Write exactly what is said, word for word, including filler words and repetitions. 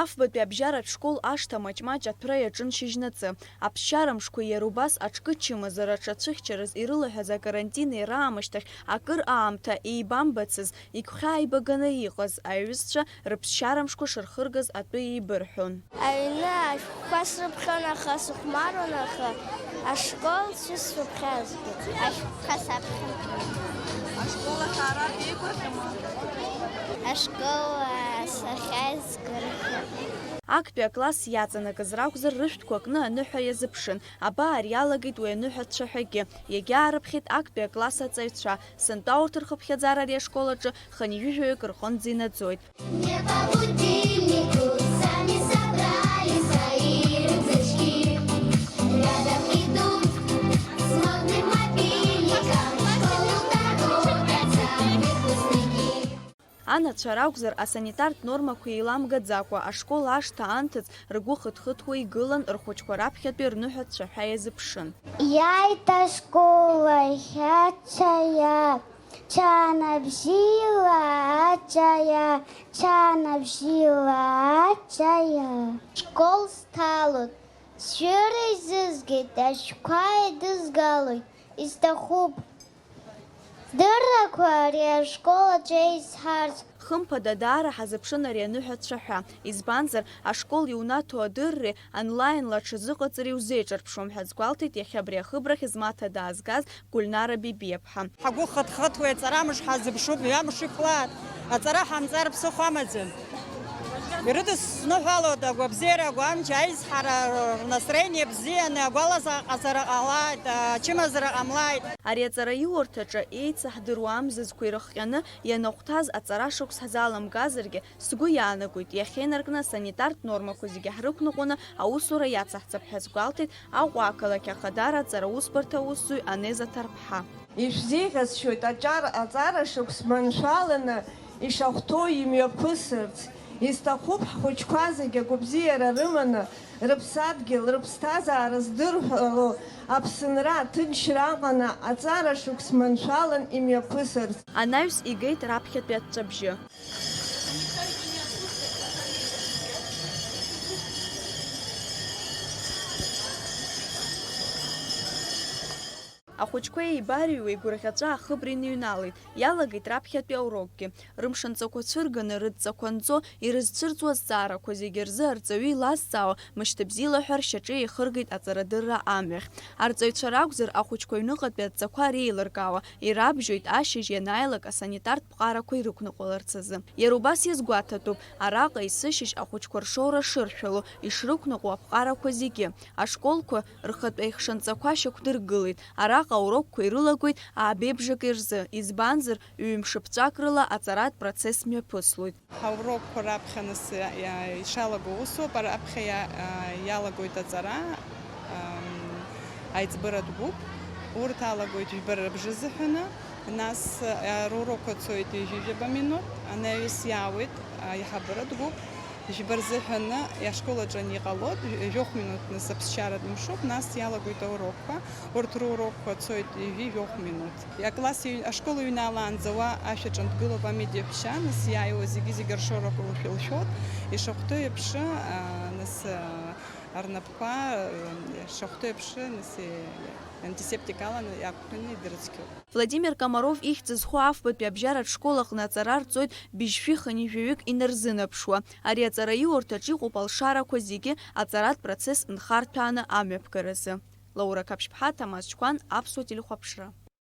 Афбатәи абжьаратә школ ашҭа маҷ-маҷ аҭәра иаҿын шьыжьнаҵы. Аԥсшьара мшқәа иара убас аҿкы чымазара аҽацәыхьчараз ирылаҳәаз акарантин иара аамышьҭахь акыр аамҭа еибамбацыз, игәхьааибаганы иҟаз аиҩызцәа рыԥсшьара мшқәа шырхыргаз атәы еибырҳәон. Аҩны ашәҟәқәа срыԥхьон, аха сыхәмаруан, аха ашкол сысыԥхьазгьы. Ашәҟәқәа саԥхьон. Ашкол ахь аарак еигәырӷьама? Ашкол, аа, сахьааиз гәырӷьон. Актәи акласс иаҵанакыз ракәзар, рышәҭқәа кны аныҳәа иазыԥшын. Абар, иалагеит уи аныҳәа цәаҳәагьы. Иагьаарыԥхьеит актәи акласс аҵаҩцәа. Сынтәа урҭ рхыԥхьаӡара ари ашкол аҿы хынҩажәаҩык рҟынӡа инаӡоит. Не по будильнику сами собрали свои рюкзачки. Рядом идут с модным мобильником, в школу торопятся выпускники. Анацәа ракәзар, асанитартә нормақәа еиламгаӡакәа, ашкол ашҭа анҭыҵ ргәы хыҭхыҭуа игылан, рхәыҷқәа раԥхьатәи рныҳәа цәаҳәа иазыԥшын. Иааит ашкол ахь ачаиа, чана бзиала ачаиа, чана бзиала ачаиа. Школ сҭалоит, сҩыра изызгеит, ашәҟәқәа еидызгалоит, исҭахуп. Здыррақәа ари ашкол аҿы еизҳарц. Хымԥада, даара ҳазыԥшын ари аныҳәа цәаҳәа, избанзар, ашкол иунаҭо адырреи онлаинла аҽазыҟаҵареи узеиҿырԥшуам ҳәа азгәалҭеит иахьа абри ахыбрахь змаҭа даазгаз Гәылнара Бибиаԥҳа. Ҳгәы хыҭхыҭуеит, аҵарамш ҳазыԥшуп, ҩамш иқәлааит, аҵара ҳамҵар ԥсыхәа амаӡам. Ирыдысныҳәалоит агәабзиара, агәамч, аизҳара, рнастроение бзианы, агәалазаҟазара ҟалааит, ачымазара ҟамлааит. Ари аҵараиурҭаҿы еицаҳдыруа амзызқәа ирыхҟьаны ианахәҭаз аҵара шықәс ҳзаламгазаргьы, сгәы иаанагоит, иахьеинаркны асанитартә нормақәа зегьы ҳрықәныҟәаны аусура иацаҳҵап ҳәа азгәалҭеит Аҟәа ақалақь Ахадара аҵара усбарҭа аусзуҩ Анеза Ҭарԥҳа. Ишәзеиӷьасшьоит аҿар-, аҵара шықәс маншәаланы ишахәҭоу имҩаԥысырц. Исҭахуп ҳхәыҷқәа зегьы агәабзиара рыманы, рыԥсадгьыл, рыԥсҭазаара здырҳәало Аԥсынра аҭынчра аҟаны аҵара шықәс маншәалан имҩаԥысырц. Анаҩс игеит раԥхьатәи аҵәҵәабжьы. Ахәыҷқәа еибарыҩуа игәырӷьаҵәа ахыбра иныҩналеит, иалагеит раԥхьатәи аурокгьы. Рымшынҵақәа цәырганы, рыдҵақәа нҵо, ирызцәырҵуа азҵаарақәа зегьы рзы арҵаҩы илазҵаауа, мышьҭабзиала ҳәа ршьаҿа еихыргеит аҵарадырра амҩахь. Арҵаҩцәа ракәзар, ахәыҷқәа аҩныҟатәи адҵақәа реилыркаауа, ирабжьоит ашьыжь ианааилак асанитартә ԥҟарақәа ирықәныҟәаларц азы. Иара убас иазгәаҭатәуп, араҟа есышьыжь ахәыҷқәа ршоура шыршәало, ишрықәныҟәо аԥҟарақәа зегьы. Ашколқәа рхатә еихшанҵақәа шьақәдыргылеит. Араҟа аурокқәа ирылагоит аабеибжаки рзы, избанзар, ҩымшаԥҵәак рыла аҵаратә процесс мҩаԥыслоит. Ҳаурокқәа раԥхьа нас иа-, иа-, ишалаго усоуп, раԥхьа иа-, а, иалагоит аҵара, ам, аиҵбыратә гәыԥ, урҭ алагоит жәбара рыбжа зыҳәаны, нас, а, рурокқәа цоит ҩажәижәаба минуҭ, анаҩс иаауеит аиҳабыратә гәыԥ, Жәба рзыҳәаны ашкол аҿы ани иҟалоит, жәохә минуҭ нас аԥсшьара дымшуп, нас иалагоит аурокқәа. Урҭ рурокқәа цоит ҩажәи жәохә минуҭ. Акласс иҩ-, ашкол иҩналаанӡа уа ашә аҿы нҭгылоуп амедиаҳәшьа, нас иааиуа зегьы-зегьы ршоурақәа лшәы-, лшәоит, ишахәҭоу еиԥш, аа, нас, аа, рнапқәа, аа, ишахәҭоу еиԥш, нас, е-, антисептик аланы иақәтәаны идырцқьоуп. Владимир Комаров ихьӡ зху афбатәи абжьаратә школ аҟны аҵара рҵоит быжьшәи хынҩажәаҩык инарзынаԥшуа. Ари аҵараиурҭаҿ иҟоуп алшарақәа зегьы аҵаратә процесс нхарҭәааны амҩаԥгаразы. Лаура Қаԥшьԥҳа, Ҭамаз Чқәан, Аԥсуа телехәаԥшра.